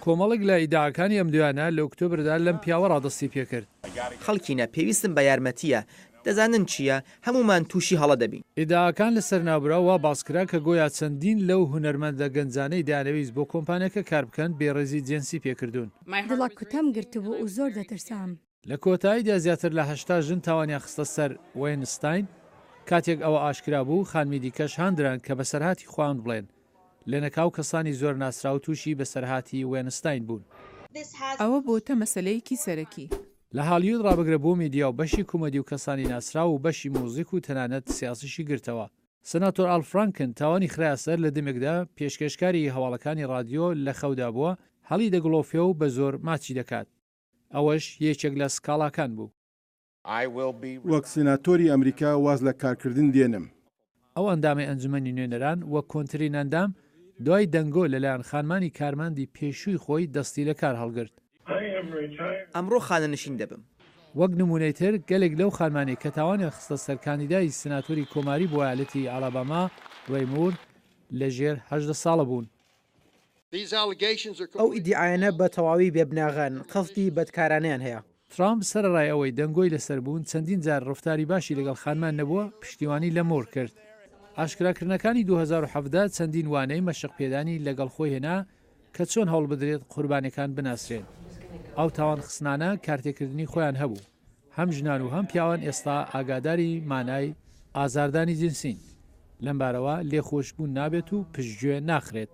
کۆمەڵێک لە ئیدعاکانی ئەم دوایانە لە ئۆکتۆبردا لەم پیاوەڕا دەستی پێکرد. خەڵکینە، پێویستم بە یارمەتییە. دەزانن چییە؟ هەموومان تووشی هەڵە دەبین. ئیدعاکان لەسەر ناوبراو وا باسکرا کە گۆیا چەندین لەو هونەرمەندە گەنجانەی دەیانەویست بۆ کۆمپانیاکە کار بکەن بێڕێزی جنسی پێکردوون. دڵەکوتەم گرتبوو و زۆر دەترسام. لە کۆتاییدا زیاتر لە 80 ژن تاوانیان خستە سەر وێنستاین، کاتێک ئەوە ئاشکرا بوو، خانمی دیکەش هاندران کە بەسەرهاتی خۆیان بڵێن. لەنەکاو کەسانی زۆر ناسراو تووشی بەسەرهاتی وێنستاین بوون. ئەوە بۆتە مەسەلەیەکی سەرەکی. لە هالیود ڕابگرە بۆ میدیا و بەشی کومەدی و کەسانی ناسراو و بەشی موزیک و تەنانەت سیاسیشی گرتەوە. سناتۆر ئال فرانکن تاوانی خرایە سەر لە دەمێکدا پێشکێشکاری هەواڵەکانی ڕادیۆ لە خەودا بووە، هەڵی دەگڵۆفێ و بە زۆر ماچی دەکات. ئەوەش یەکێک لە سکاڵاکان بوو. وەک سیناتۆری ئەمریکا واز لە کارکردن دێنم. ئەو ئەندامەی ئەنجومەنی نوێنەران وەک کۆنترین ئەندام دوای دەنگۆ لەلایەن خانمانی کارمەندی پێشووی خۆی دەستی لەکار هەڵگرت. ئەمڕۆ خانەنشین دەبم. وەک نموونەی تر، گەلێک لەو خانمانەی کە تاوانیان خستە سەر کاندیدای سناتۆری کۆماری بۆ ئەیالەتی ئالاباما، ڕەی موور، لە ژێر 18 ساڵە بوون. ئەو ئیدیعایانە بە تەواوی بێ بناغەن، قەسدی بەدکارانەیان هەیە. ترامپ سەرەڕای ئەوەی دەنگۆی لەسەر بوون چەندین جار ڕەفتاری باشی لەگەڵ خانمان نەبووە، پشتیوانی لە مور کرد. ئاشکراکردنەکانی 2017 چەندین وانەی مەشقپێدانی لەگەڵ خۆی هێنا کە چۆن هەوڵبدرێت قوربانیەکان بناسرێن. ئەو تاوانخستنانە کارتێکردنی خۆیان هەبوو. هەم ژنان و هەم پیاوان ئێستا ئاگاداری مانای ئازاردانی جنسین. لەمبارەوە لێخۆشبوون نابێت و پشتگوێ ناخرێت.